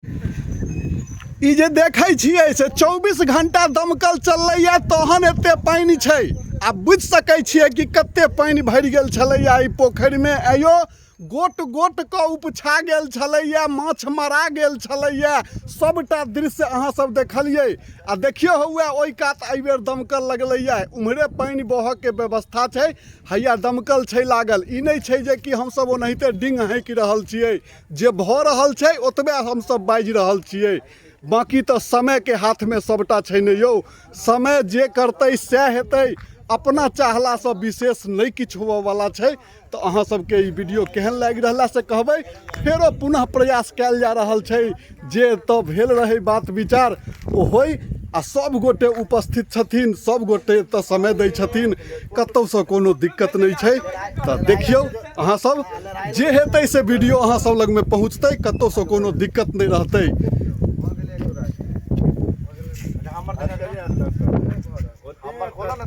ई जे देखै छियै से 24 घंटा दमकल चललैए तहन एते पानि छै। आ बुझि सकै छियै कि कते पानि भरि गेल छलैए एहि पोखरिमे। आइयो गोट गोट कऽ उपछा गेल छलैए, माछ मरा गेल छलैए। सबटा दृश्य अहाँ सब देखलियै। आ देखियौ हौआ ओहि कात एहिबेर दमकल लगलैए, उम्हरे पानि बहऽके व्यवस्था छै। हैया दमकल छै लागल। ई नहि छै जे कि हमसब ओनाहिते डिंग हाँकि रहल छियै, जे भऽ रहल छै ओतबे हमसब बाजि रहल छियै, बाँकी तऽ समयके हाथमे सबटा छै ने यौ। समय जे करतै सएह हेतै, अपना चाहलासँ विशेष नहि किछु होबऽवला छै। तऽ अहाँ सबके ई वीडियो केहन लागि रहला से कहबै। फेरो पुनः प्रयास कयल जा रहल छै जे एतऽ भेल रहै बात विचार ओ होइ। आ सब गोटे उपस्थित छथिन, सब गोटे एतऽ समय दै छथिन, कतहुसँ कोनो दिक्कत नहि छै। तऽ देखियौ अहाँ सब जे हेतै से वीडियो अहाँ सब लगमे पहुँचतै, कतहुसँ कोनो दिक्कत नहि रहतै। हमर खोला ना।